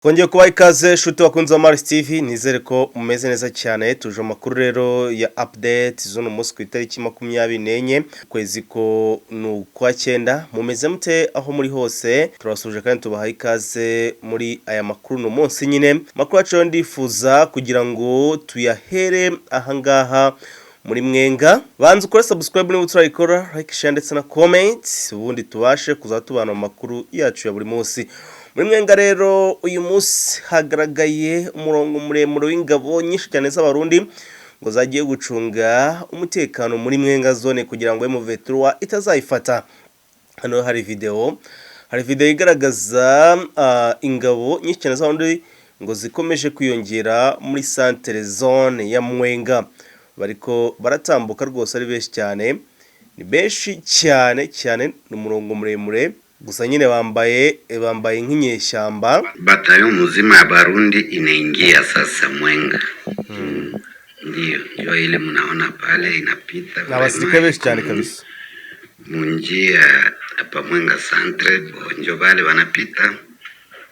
Twongeye kubaha ikaze shuti wakunze wa Mars TV. Nizere ko mumeze neza cyane. Tuje amakuru rero ya update z'uno munsi ku itariki 24, ukwezi ko ni ukwa cyenda. Mumeze mute aho muri hose? Turabasuje kandi tubaha ikaze muri aya makuru uno munsi nyine. Amakuru yacu rero ndifuza kugira ngo tuyahere ahangaha muri Mwenga. Banza ukore subscribe niba utarayikora, like, share ndetse na comment, ubundi tubashe kuzatubana mu makuru yacu ya buri munsi. Muri Mwenga rero uyu munsi hagaragaye umurongo muremure w'ingabo nyinshi cyane z'Abarundi ngo zagiye gucunga umutekano muri Mwenga zone kugira ngo M23 itazayifata. Hano hari video igaragaza ingabo nyinshi cyane z'Abarundi ngo zikomeje kwiyongera muri centre zone ya Mwenga. Bariko baratambuka rwose ari benshi cyane, ni benshi cyane cyane, ni umurongo muremure gusa nyine bambaye nk'inyeshyamba. Batayo mzima ya Barundi inaingia sasa Mwenga. Ndio, ndio ile mnaona pale inapita. Ni abasirikare benshi cyane kabisa. Munjia hapa Mwenga centre, bonjo bale wanapita,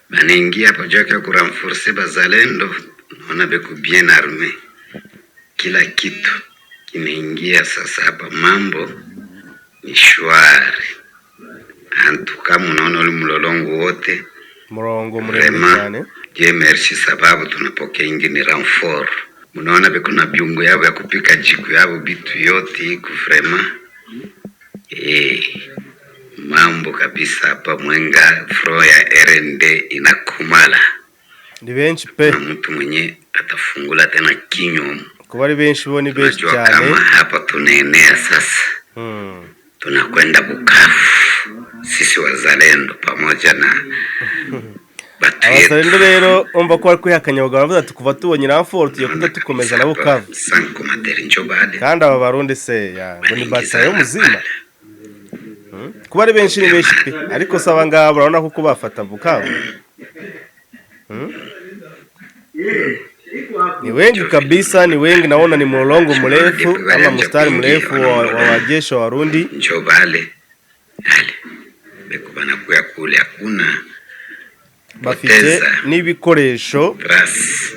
banaingia hapo juu ya kurenforcer bazalendo. Naona beko bien armé, kila kitu kinaingia sasa hapa, mambo ni shwari. Antuka munaona ule mlolongo wote. Umurongo muremure cyane. Dieu merci, sababu tunapokea ingine renfort. Munaona beko na byungu yabo ya kupika, jiko yabo, bitu yote iko vraiment. Mambo kabisa hapa Mwenga, front ya RND inakumala. Ni benshi pe. Na mtu mwenye atafungula tena kinywa. Kuba ari benshi bo ni benshi Tunajua cyane. kama hapa tunaenea sasa, tunakwenda Bukavu sisi wazalendo pamoja na batu Abazalendo yetu. rero umva ko bari kwihakanya, baravuga ati kuva tubonye renfort tugiye kuba dukomeza na Bukavu. Sans commentaire, njo bale. Kandi aba Barundi se ya ngo ni batayo muzima. Kuba ari benshi ni benshi pe, ariko se aba ngaba urabona ko bafata Bukavu? Ni wengi kabisa, ni wengi. Naona ni mlolongo mrefu ama mstari mrefu wa wajeshi wa Warundi. Njo bale ale beko banakuya kule, hakuna Bafite poteza n'ibikoresho. Grâce.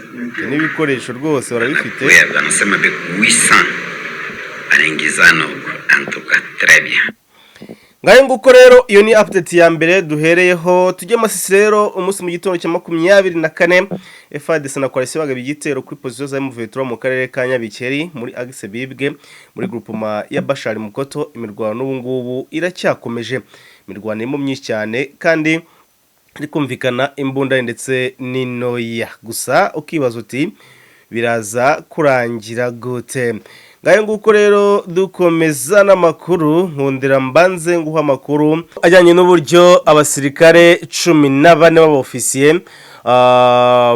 N'ibikoresho rwose barabifite. Banakuya, banasema beko 800 banaingizana huko, en tout cas très bien. Ngayo nguko rero, iyo ni update ya mbere duhereyeho. Tujye Masisi rero. Umunsi mu gitondo cya 24, FARDC na coalition bagaba igitero kuri position za M23 mu karere ka Nyabikeri, muri axe Bibwe, muri groupement ya Bashari Mukoto. Imirwano n'ubu ngubu iracyakomeje, imirwano irimo myinshi cyane kandi iri kumvikana imbunda ndetse n'intoya gusa. Ukibaza uti biraza kurangira gute? Ngayo nguko rero, dukomeza n'amakuru. Nkundira mbanze nguha amakuru ajyanye n'uburyo abasirikare 14 b'abofisiye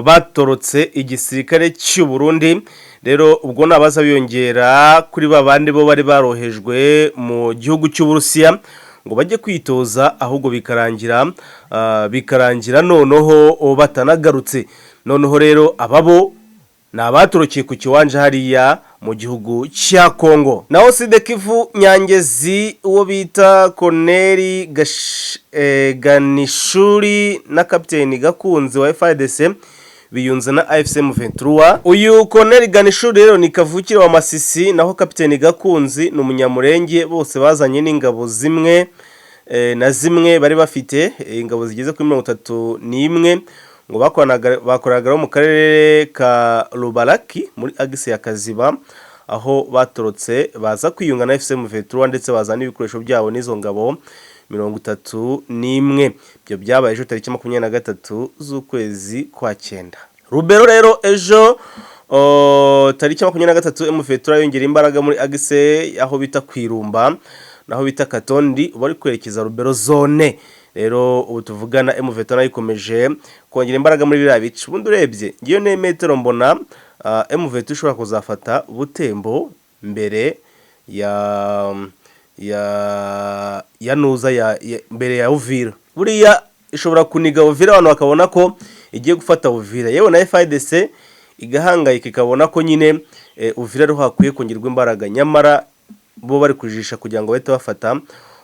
batorotse igisirikare cy'u Burundi. Rero ubwo nabaza biyongera kuri ba bandi bo bari barohejwe mu gihugu cy'Uburusiya ngo bajye kwitoza, ahubwo bikarangira noneho batanagarutse. Noneho rero ababo ni abatorokeye ku kiwanja hariya mu gihugu cya Kongo. Naho Sud-Kivu, Nyangezi, uwo bita Colonel Ganishuri na Kapiteni Gakunzi wa FARDC biyunze na AFC M23. Uyu Colonel Ganishuri rero ni kavukire wa Masisi, naho Kapiteni Gakunzi ni Umunyamurenge. Bose bazanye n'ingabo zimwe na zimwe bari bafite, ingabo zigeze kuri 31, ngo bakoranaga mu karere ka Rubaraki muri axe ya Kaziba, aho batorotse baza kwiyunga na AFC M23, ndetse bazana n'ibikoresho byabo n'izo ngabo 31. Ibyo byabaye ejo tariki 23 z'ukwezi kwa cyenda. Rubero rero ejo tariki 23, M23 yongera imbaraga muri axe aho bita Kwirumba naho bita Katondi, bari kwerekeza Rubero zone. Rero ubu tuvugana M23 nayo ikomeje kongera imbaraga muri biriya bice. Ubundi urebye ngiyo ne metero mbona M23 ishobora kuzafata Butembo mbere ya nuza ya mbere ya Uvira. Buriya ishobora kuniga Uvira, abantu bakabona ko igiye gufata Uvira, yewe na FARDC igahangayika, ikabona ko nyine Uvira ariho hakwiye kongerwa imbaraga, nyamara bo bari kujisha kugira ngo bahite bafata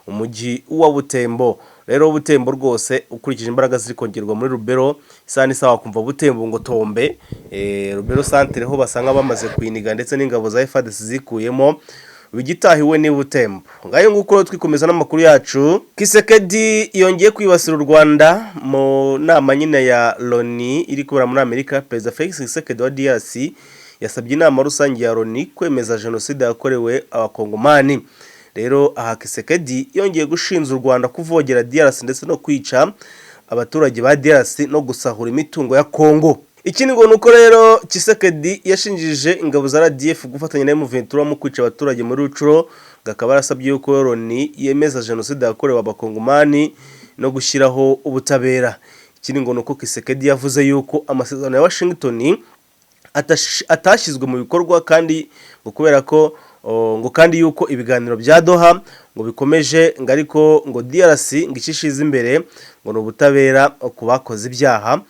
umujyi wa Butembo. Rero Butembo rwose, ukurikije imbaraga ziri kongerwa muri Rubero, isaha n'isaha wakumva Butembo ngo tombe. Rubero centre ho basa nk'abamaze kuyiniga, ndetse n'ingabo za FARDC zikuyemo, igitahiwe ni Butembo. Ngayo nguko, twikomeza n'amakuru yacu. Tshisekedi yongeye kwibasira u Rwanda mu nama nyine ya Loni iri kubera muri Amerika. Perezida Felix Tshisekedi wa DRC yasabye inama rusange ya Loni kwemeza jenoside yakorewe Abakongomani. Rero aha Tshisekedi yongeye gushinja u Rwanda kuvogera DRC ndetse no kwica abaturage ba DRC no gusahura imitungo ya Congo. Ikindi ngo nuko rero Tshisekedi yashinjije ingabo za RDF gufatanya na M23 mu kwica abaturage muri Rutshuru, akaba yarasabye yuko Loni yemeza jenoside yakorewe Abakongomani no gushyiraho ubutabera. Ikindi ngo nuko Tshisekedi yavuze yuko amasezerano ya Washington atashyizwe mu bikorwa, kandi ngo kubera ko ngo kandi yuko ibiganiro bya Doha ngo bikomeje, ngo ariko ngo DRC ngo icishize imbere ngo ni ubutabera ku bakoze ibyaha.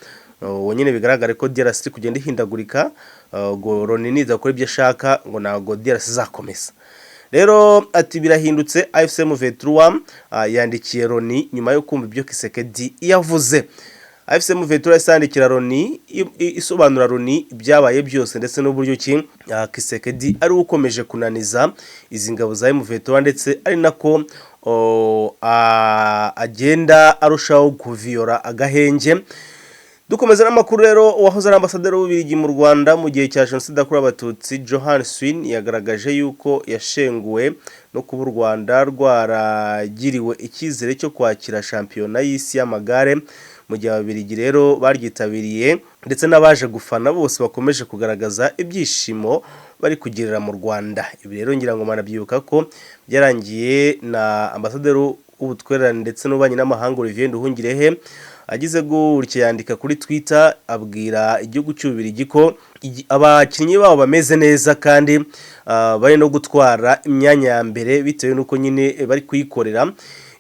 Uwo nyine bigaragare ko DRC iri kugenda ihindagurika. Ngo Loni nidakora ibyo ashaka, ngo ntabwo DRC izakomeza. Rero ati birahindutse. AFC M23 yandikiye Loni nyuma yo kumva ibyo Tshisekedi yavuze. AFC M23 yahise yandikira Loni isobanura Loni ibyabaye byose, ndetse n'uburyo ki Tshisekedi ari we ukomeje kunaniza izi ngabo za M23, ndetse ari nako agenda arushaho kuviyora agahenge. Dukomeza n'amakuru rero, uwahoze ari ambasaderi w'Ububiligi mu Rwanda mu gihe cya jenoside yakorewe Abatutsi, Johan Swinnen, yagaragaje yuko yashenguwe no kuba u Rwanda rwaragiriwe icyizere cyo kwakira shampiyona y'isi y'amagare, mu gihe Ababiligi rero baryitabiriye ndetse n'abaje gufana bose bakomeje kugaragaza ibyishimo bari kugirira mu Rwanda. Ibi rero ngira ngo murabyibuka ko byarangiye na ambasaderi w'ubutwererane ndetse n'ububanyi n'amahanga Olivier Nduhungirehe agize gutya yandika kuri Twitter, abwira igihugu cy'Ububiligi ko abakinnyi babo bameze neza kandi bari no gutwara imyanya ya mbere bitewe n'uko nyine bari kuyikorera.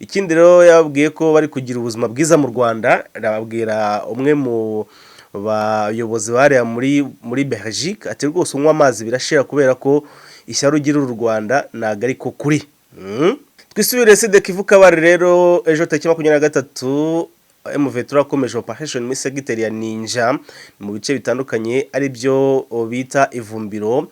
Ikindi rero yababwiye ko bari kugira ubuzima bwiza mu Rwanda. Arababwira umwe mu bayobozi bariya muri Belgique ati rwose unywa amazi birashira, kubera ko ishyari ugirira u Rwanda ntabwo ariko kuri. Twisubire Sud Kivu Kabare. Rero ejo tariki 23, M23 yakomeje operation muri segiteri ya Ninja mu bice bitandukanye, ari byo bita Ivumbiro,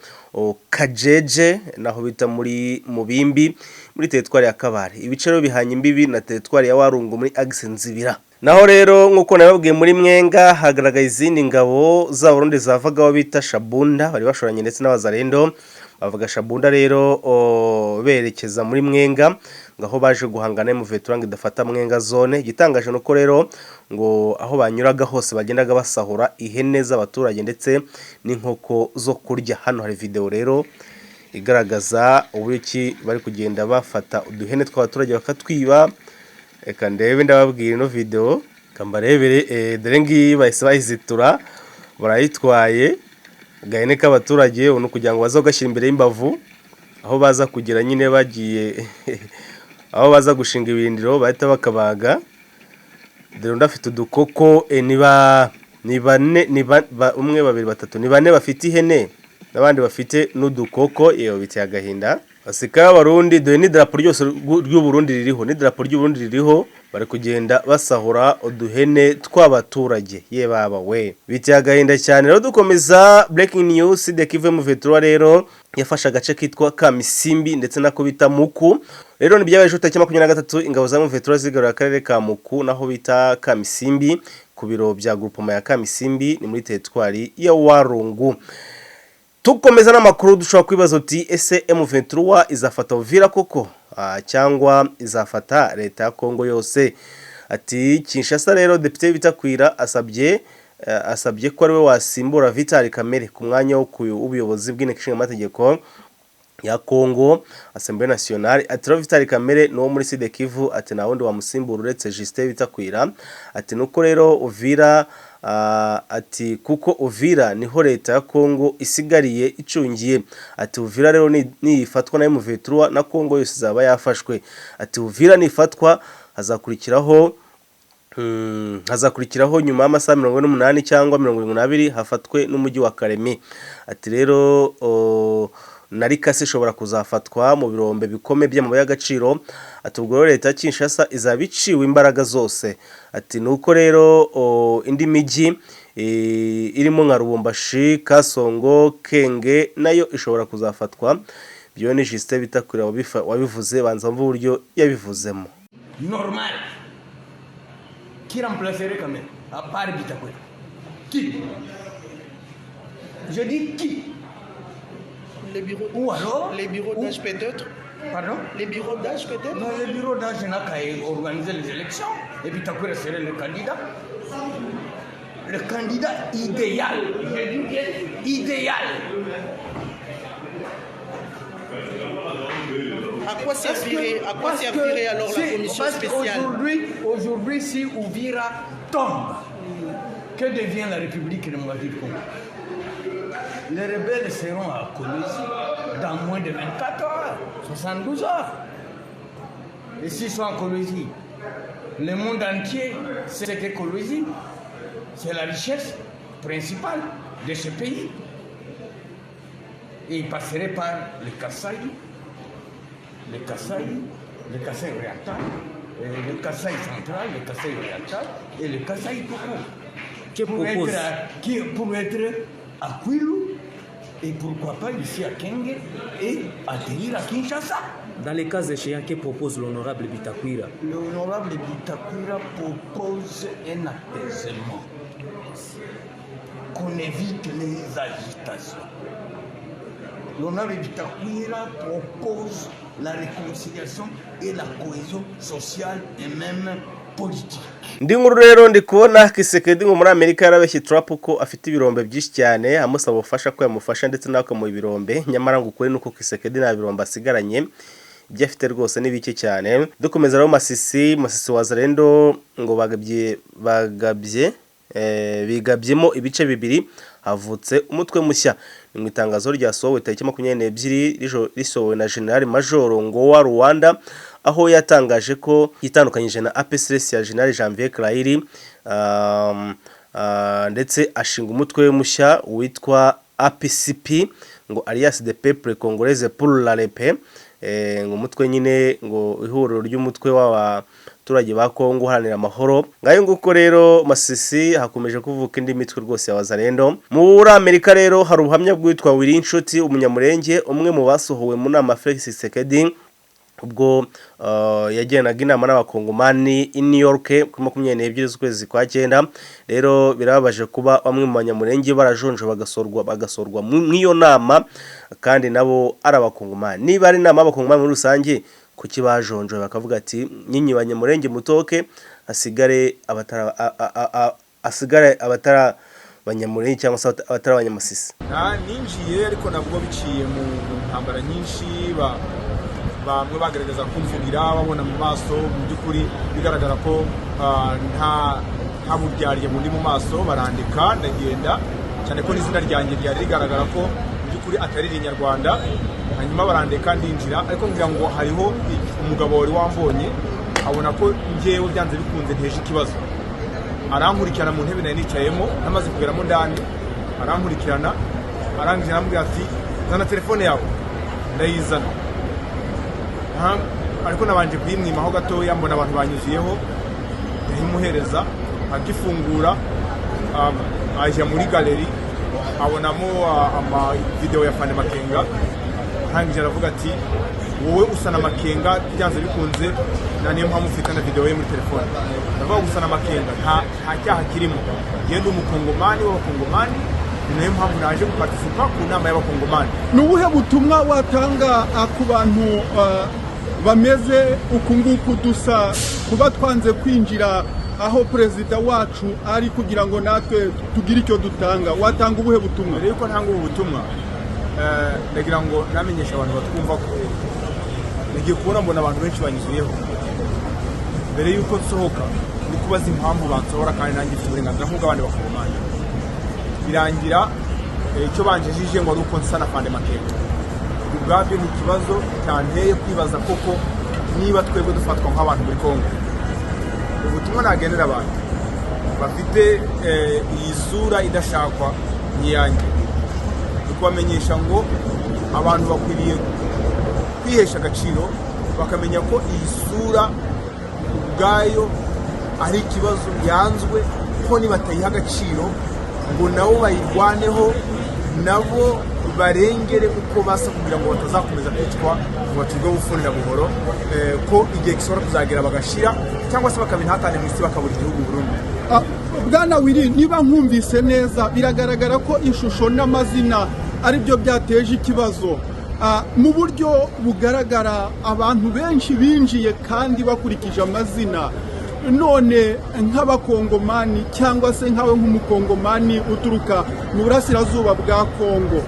Kajeje, naho bita muri Mubimbi, muri teritwari ya Kabare. Ibice rero bihanye imbibi na teritwari ya Warungu muri axe Nzibira. Naho rero nk'uko nababwiye, muri Mwenga hagaragaye izindi ngabo z'Abarundi zavaga aho bita Shabunda, bari bashoranye ndetse n'Abazarendo bavuga Shabunda rero berekeza muri Mwenga, ngo aho baje guhangana M23 ngo idafata Mwenga zone. Igitangaje nuko rero ngo aho banyuraga hose bagendaga basahura ihene z'abaturage ndetse n'inkoko zo kurya. Hano hari video rero igaragaza uburyo ki bari kugenda bafata uduhene tw'abaturage bakatwiba. Reka ndebe, ndababwira ino video kambarebere. Dore ngiyi, bahise bayizitura, barayitwaye agahene k'abaturage. Ubu ni ukugira ngo baze kugashyira imbere y'imbavu, aho baza kugera nyine bagiye aho baza gushinga ibirindiro bahita bakabaga. Dore undi afite udukoko. Ni bane, ni umwe, babiri, batatu, ni bane bafite ihene n'abandi bafite n'udukoko. Yewe, biteye agahinda. Basika y'Abarundi, dore n'idarapo ryose ry'Uburundi ririho, n'idarapo ry'Uburundi ririho. Bari kugenda basahura uduhene tw'abaturage. Ye baba we, biteye agahinda cyane. Rero dukomeza breaking news, Sud Kivu, M23 rero yafashe agace kitwa Kamisimbi ndetse nako bita Muku. Rero ni byabaye ejo tariki 23, ingabo za M23 zigarura akarere ka Muku naho bita Kamisimbi, ku biro bya groupement ya Kamisimbi, ni muri teritwari ya Warungu. Tukomeza n'amakuru, dushobora kwibaza uti ese M23 izafata Uvira koko, cyangwa izafata leta ya Kongo yose? Ati Kinshasa rero, depite Bitakwira asabye ko ariwe wasimbura Vital Kamerhe ku mwanya w'ubuyobozi bw'inteko ishinga amategeko ya Congo, Assemblée Nationale. Ati rero Vital Kamerhe ni uwo muri Sud Kivu, ati nta wundi wamusimbura uretse Justin Bitakwira. Ati nuko rero Uvira, ati kuko Uvira niho leta ya Congo isigariye icungiye. Ati Uvira rero nifatwa na M23, na Congo yose izaba yafashwe. Ati Uvira nifatwa hazakurikiraho nyuma y'amasaha 48 cyangwa 72 hafatwe n'umujyi wa Kalemi. Ati rero na Likasi ishobora kuzafatwa mu birombe bikomeye by'amabuye y'agaciro. Ati ubwo rero leta ya Kinshasa izaba iciwe imbaraga zose. Ati nuko rero indi mijyi irimo nka Lubumbashi, Kasongo, Kenge nayo ishobora kuzafatwa. Ibyo ni Justin Bitakwira wabivuze, banza wumve uburyo yabivuzemo. Normal. Qui remplacerait quand même, à part Bitakwira? Qui? Je dis qui? Les bureaux, Ou alors les bureaux d'âge peut-être? Pardon? Les bureaux d'âge peut-être? Non, le bureau d'âge n'a qu'à organiser les élections. Et Bitakwira serait le candidat. Le candidat idéal. Je dis bien idéal. À quoi servirait, à quoi Parce que servirait alors la commission parce spéciale? qu'aujourd'hui, si Uvira tombe, que devient la République démocratique du Congo? Les rebelles seront à Kolwezi dans moins de 24 heures, 72 heures. Et s'ils sont à Kolwezi, le monde entier sait que Kolwezi, c'est la richesse principale de ce pays. Et ils passeraient par le Kasaï, le Kasaï, le Kasaï oriental, et le Kasaï central, le Kasaï oriental et le Kasaï tout court. Que Pour propose être pour être à Kwilu et pourquoi pas ici à Kenge et atterrir à Kinshasa. Dans les cas échéants, que propose l'honorable Bitakwira? L'honorable Bitakwira propose un apaisement, qu'on évite les agitations. L'honorable Bitakwira propose la réconciliation et la cohésion sociale et même politique. Indi nkuru rero, ndi kubona Tshisekedi ngo muri Amerika yarabeshye Trump ko afite ibirombe byinshi cyane, amusaba ubufasha ko yamufasha ndetse nawe akamuha ibirombe. Nyamara ngo ukuri nuko Tshisekedi nta birombe asigaranye, ibyo afite rwose ni bike cyane. Dukomeza rero, Masisi, Masisi Wazalendo ngo bagabye bigabyemo ibice bibiri, havutse umutwe mushya. Ni mu itangazo ryasohowe tariki 22, risohowe na General Major ngo wa Rwanda, aho yatangaje ko yitandukanyije na APCLS ya General Janvier Karayiri, ndetse ashinga umutwe mushya witwa APCP, ngo Alliance de Peuple Congolaise pour la Paix, ngo umutwe nyine ngo ihuriro ry'umutwe w'abaturage ba Kongo uharanira amahoro. Ngayo nguko rero, Masisi hakomeje kuvuka indi mitwe rwose ya Wazalendo. Muri Amerika rero hari ubuhamya bwitwa Willy Inshuti, umunyamurenge umwe mu basohowe mu nama Felix Tshisekedi ubwo yagendaga inama n'abakongomani i New York kuri 22 z'ukwezi kwa cyenda. Rero birababaje kuba bamwe mu banyamurenge barajonje bagasorwa mw'iyo nama, kandi nabo ari abakongomani. Niba ari inama y'abakongomani muri rusange, kuki bajonjoye bakavuga ati nyinyi banyamurenge mutoke, hasigare abatara hasigare abatara banyamurenge cyangwa se abatari abanyamasisi? Ninjiye ariko nabwo biciye mu ntambara nyinshi, bamwe bagaragaza kumvugira babona mu maso, mu by'ukuri bigaragara ko nta buryarya bundi mu maso, barandika ndagenda, cyane ko n'izina ryanjye ryari rigaragara ko mu by'ukuri atari irinyarwanda. Hanyuma barandeka ndinjira, ariko ngira ngo hariho umugabo wari wambonye abona ko njyewe byanze bikunze nteje ikibazo, arankurikirana mu ntebe nari nicayemo. Namaze kugeramo ndani arankurikirana, arangije arambwira ati: "Zana telefone yawe." Ndayizana. Ariko nabanje kuyimwimaho gatoya, mbona abantu banyuzuyeho, ndayimuhereza. Agifungura ajya muri galerie, abonamo amavideo ya Fane Makenga. Arangije aravuga ati: "Wowe usa na Makenga byanze bikunze, na niyo mpamvu ufite na video ye muri telefone." Ndavuga gusa na Makenga nta cyaha kirimo, njyewe ndi umukongomani w'abakongomani, ni nayo mpamvu naje guparticipa ku nama y'abakongomani. Ni ubuhe butumwa watanga ku bantu bameze uku nguku dusa, kuba twanze kwinjira aho perezida wacu ari kugira ngo natwe tugire icyo dutanga? Watanga ubuhe butumwa? Mbere yuko ntanga ubu butumwa, ndagira ngo namenyeshe abantu batwumva ko nagiye kubona mbona abantu benshi banyuzuyeho mbere yuko nsohoka, ndi kubaza impamvu bansohora kandi nanjye mfite uburenganzira nk'ubw'abandi bakongomani. Birangira icyo banjijije ngo ari uko nsa na Fande Makenga. Ubwabyo ni ikibazo cyanteye kwibaza koko niba twebwe dufatwa nk'abantu muri Kongo. Ubutumwa nagenera abantu bafite iyi sura idashakwa ni iyanjye, ni ukubamenyesha ngo Abantu bakwiriye kwihesha agaciro, bakamenya ko iyi sura ubwayo ari ikibazo yanzwe, ko nibatayiha agaciro ngo nabo bayirwaneho, nabo barengere uko basa kugira ngo batazakomeza kwicwa, ngo bacibwe bufuni na buhoro, ko igihe gishobora kuzagera bagashira cyangwa se bakaba intatane mu isi, bakabura igihugu burundu. Bwana Willy, niba nkumvise neza, biragaragara ko ishusho n'amazina ari byo byateje ikibazo. Mu buryo bugaragara abantu benshi binjiye kandi bakurikije amazina. None nk'Abakongomani cyangwa se nkawe nk'Umukongomani uturuka mu burasirazuba bwa Kongo,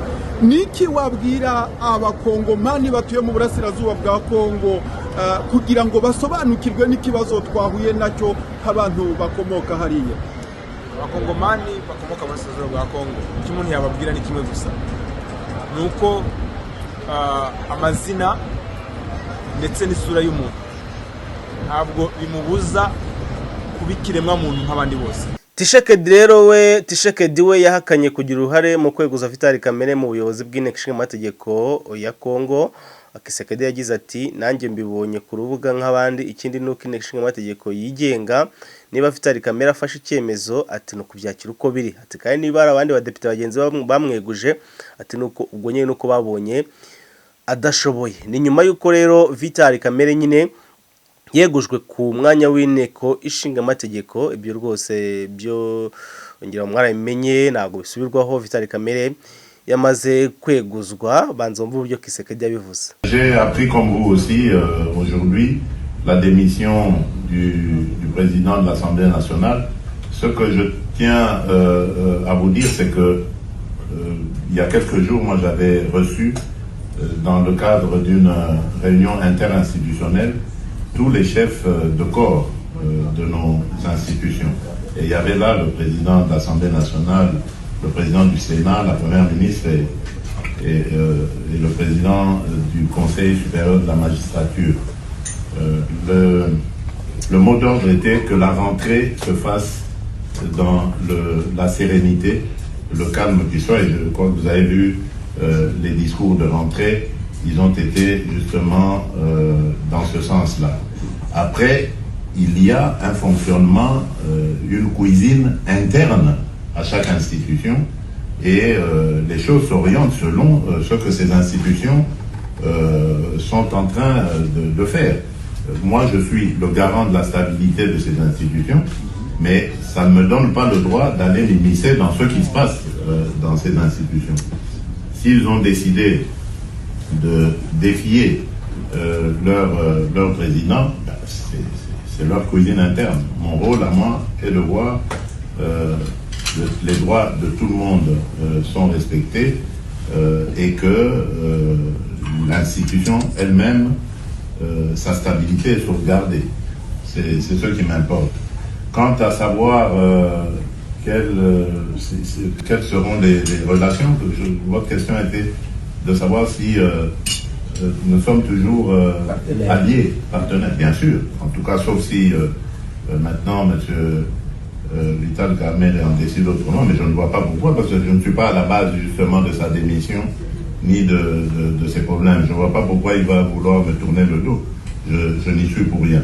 niki wabwira Abakongomani batuye mu burasirazuba bwa Kongo kugira ngo basobanukirwe n'ikibazo twahuye nacyo nk'abantu bakomoka hariya? Abakongomani bakomoka mu burasirazuba bwa Kongo, icyo umuntu yababwira ni kimwe gusa, ni uko amazina ndetse n'isura y'umuntu ntabwo bimubuza kuba ikiremwamuntu nk'abandi bose. Tshisekedi rero we, Tshisekedi we yahakanye kugira uruhare mu kweguza Vital Kamerhe mu buyobozi bw'Inteko Ishinga Amategeko ya Kongo. Tshisekedi yagize ati: "Nanjye mbibonye ku rubuga nk'abandi. Ikindi ni uko Inteko Ishinga Amategeko yigenga. Niba Vital Kamerhe afashe icyemezo," ati, "ni ukubyakira uko biri." Ati: "Kandi niba hari abandi badepite bagenzi bamweguje," ati, "nuko ubwo nyine nuko babonye adashoboye." Ni nyuma y'uko rero Vital Kamerhe nyine yegujwe ku mwanya w'Inteko Ishinga Amategeko. Ibyo rwose byo ngira mwarabimenye, ntabwo bisubirwaho. Vital Kamerhe yamaze kweguzwa. Banza wumve uburyo Tshisekedi yabivuze. J'ai appris comme vous aussi aujourd'hui la démission du président de l'Assemblée nationale. Ce que je tiens à vous dire, c'est que il y a quelques jours, moi j'avais reçu, dans le cadre d'une réunion interinstitutionnelle, tous les chefs de corps de nos institutions. Et il y avait là le président de l'Assemblée nationale, le président du Sénat, la première ministre et le président du Conseil supérieur de la magistrature. Le mot d'ordre était que la rentrée se fasse dans la sérénité, le calme qui soit. Et je crois que vous avez vu les discours de rentrée, ils ont été justement dans ce sens-là. Après, il y a un fonctionnement, une cuisine interne à chaque institution et les choses s'orientent selon ce que ces institutions sont en train de faire. Moi, je suis le garant de la stabilité de ces institutions, mais ça ne me donne pas le droit d'aller m'immiscer dans ce qui se passe dans ces institutions. S'ils ont décidé de défier leur président, ben, c'est leur cuisine interne. Mon rôle à moi est de voir les droits de tout le monde sont respectés et que l'institution elle-même, sa stabilité est sauvegardée. C'est ce qui m'importe. Quant à savoir quelles seront les relations, votre question était de savoir si nous sommes toujours alliés, partenaires, bien sûr. En tout cas, sauf si maintenant M. Vital Kamerhe en décide autrement, mais je ne vois pas pourquoi, parce que je ne suis pas à la base justement de sa démission ni de ses problèmes. Je ne vois pas pourquoi il va vouloir me tourner le dos. Je n'y suis pour rien.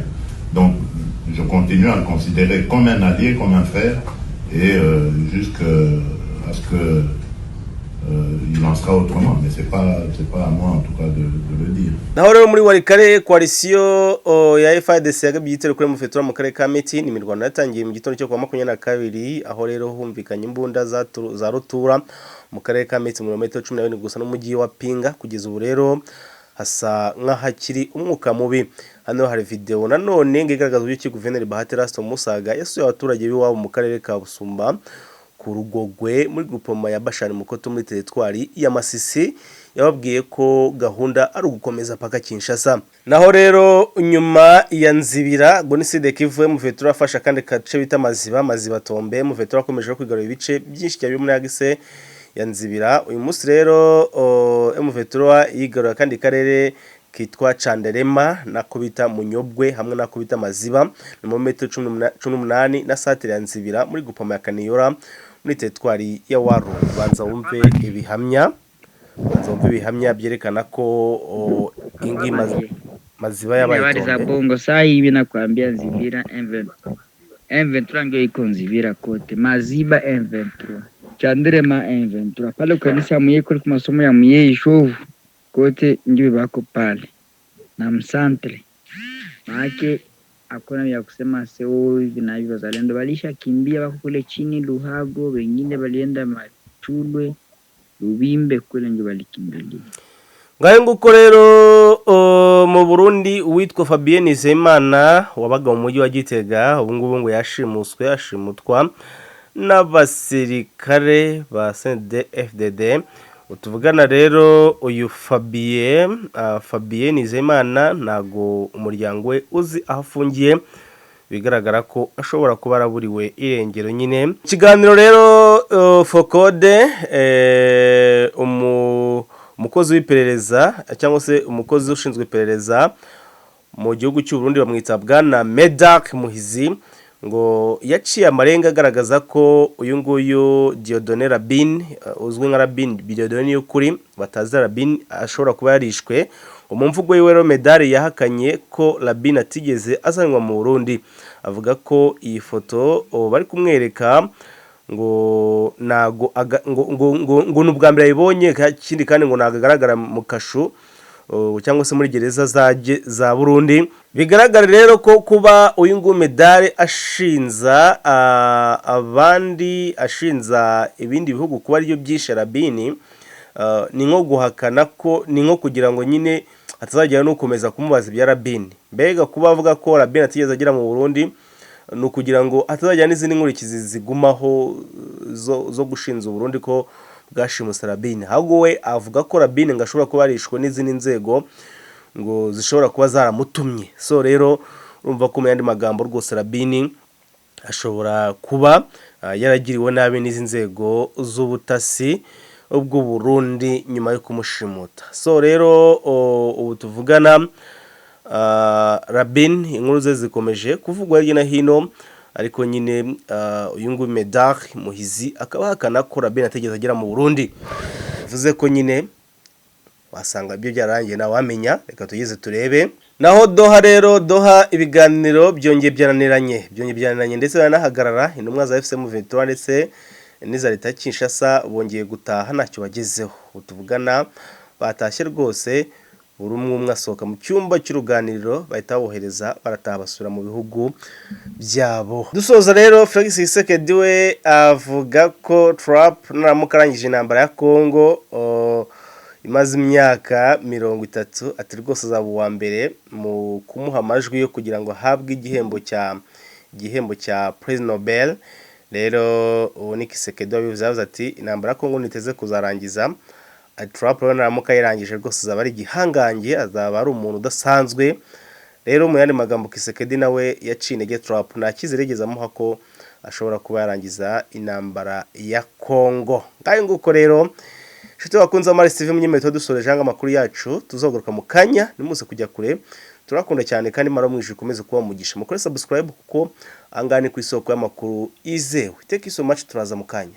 Donc, je continue à le considérer comme un allié, comme un frère, et jusqu'à ce que il en sera autrement. Mais c'est pas à moi en tout cas de le dire. Naho rero muri Walikale, coalition ya FARDC yagabye igitero kuri M23 mu karere ka Miti. Ni imirwano yatangiye mu gitondo cyo kuwa 22, aho rero humvikanye imbunda za rutura mu karere ka Miti, mu birometero 14 gusa n'umujyi wa Pinga. Kugeza ubu rero hasa nk'ahakiri umwuka mubi. Hano hari video nanone ngo igaragaza uburyo ki Guverineri Bahati Erasto Musaga yasuye abaturage b'iwabo mu karere ka Busumba ku Rugogwe, muri groupement ya Bashari Mukoto, muri teritwari ya Masisi. Yababwiye ko gahunda ari ugukomeza paka Kinshasa. Naho rero nyuma ya Nzibira ngo ni Sud-Kivu, M23 afasha kandi gace bita Maziba, Maziba Tombe. M23 akomeje kwigarurira ibice byinshi cyane byo muri axe ya Nzibira. Uyu munsi rero M23 yigarura kandi karere kitwa Canderema nako bita Munyobwe hamwe nako bita Maziba, ni mu metero 18 na santere ya Nzibira, muri groupement ya Kaniyora, muri teritwari ya Waru. Banza wumve ibihamya. Banza wumve ibihamya byerekana ko ingi Maziba yabaye Habari za itonde. Bongo. Saa hivi nakwambia Nzibira M23, M23 ndio iko Nzibira kote, Maziba M23, Chandirema M23 pale kanisa Muye kule kwa masomo ya Muye Ishovu kote ndio bako pale na msantre, maake hakuna vya kusema seo hivi na hivi. Wazalendo walisha kimbia, wako kule chini Luhago, wengine walienda Machulwe, Lubimbe kule ndio walikimbilia. Ngayo nguko rero, mu Burundi uwitwa Fabien Nizeyimana wabaga mu mujyi wa Gitega ubu ngubu ngo yashimuswe, ashimutwa n'abasirikare ba CNDD-FDD. Utuvugana rero uyu Fabien Nizeyimana ntago umuryango we uzi aho afungiye, bigaragara ko ashobora kuba araburiwe irengero nyine. Ikiganiro rero Fokode, umukozi w'iperereza cyangwa se umukozi ushinzwe iperereza mu gihugu cy'u Burundi bamwita bwana Medak Muhizi, ngo yaciye amarenga agaragaza ko uyu nguyu Dieudonné Rabin, uzwi nka Rabin Dieudonné y'ukuri batazi Rabin, ashobora kuba yarishwe. Mu mvugo yiwe rero, Medali yahakanye ko Rabin atigeze azanwa mu Burundi, avuga ko iyi foto bari kumwereka ngo nago ngo ni ubwa mbere ayibonye, ikindi kandi ngo ntago agaragara mu kashu cyangwa se muri gereza za Burundi. Bigaragara rero ko kuba uyu nguyu Medali ashinza abandi, ashinza ibindi bihugu kuba aribyo byishe Rabini, ni nko guhakana ko ni nko kugira ngo nyine hatazagira n'ukomeza kumubaza ibya Rabini. Mbega kuba avuga ko Rabini atigeze agera mu Burundi ni ukugira ngo hatazagira n'izindi nkurikizi zigumaho zo gushinza Uburundi ko bwashimuse Rabini. Ahubwo we avuga ko Rabini ngo ashobora kuba yarishwe n'izindi nzego ngo zishobora kuba zaramutumye. So rero urumva ko mu yandi magambo rwose Rabini ashobora kuba yaragiriwe nabi n'izi nzego z'ubutasi bw'u Burundi nyuma yo kumushimuta. So rero ubu tuvugana Rabin inkuru ze zikomeje kuvugwa hirya no hino, ariko nyine uyu nguyu Medard Muhizi akaba ahakana ko Rabin atigeze agera mu Burundi, bivuze ko nyine wasanga ibyo byararangiye, ntawamenya. Reka tugeze turebe. Naho Doha rero, Doha ibiganiro byongeye byananiranye ndetse baranahagarara. Intumwa za AFC M23 ndetse n'iza leta ya Kinshasa bongeye gutaha ntacyo bagezeho. Ubu tuvugana batashye rwose, buri umwe umwe asohoka mu cyumba cy'uruganiriro bahita babohereza, barataha basubira mu bihugu byabo. Dusoza rero, Felix Tshisekedi we avuga ko Trump naramuka arangije intambara ya Congo imaze imyaka 30, ati rwose azaba uwa mbere mu kumuha amajwi yo kugira ngo ahabwe igihembo cya Prix Nobel. Rero ubu ni Tshisekedi wabivuze, yavuze ati intambara ya Congo niteze kuzarangiza. Ati Trump rero naramuka ayirangije rwose azaba ari igihangange, azaba ari umuntu udasanzwe. Rero mu yandi magambo Tshisekedi nawe yaciye intege Trump, nta cyizere yigeze amuha ko ashobora kuba yarangiza intambara ya Congo. Ngayo nguko rero, inshuti bakunze Amari TV, munyemeto dusoreje hanga amakuru yacu, tuzagaruka mu kanya, nimuze kujya kure. Turakunda cyane kandi mara mwijuru ikomeze kuba umugisha. Mukore subscribe kuko ahangaha ni ku isoko y'amakuru izewe. Thank you so much, turaza mu kanya.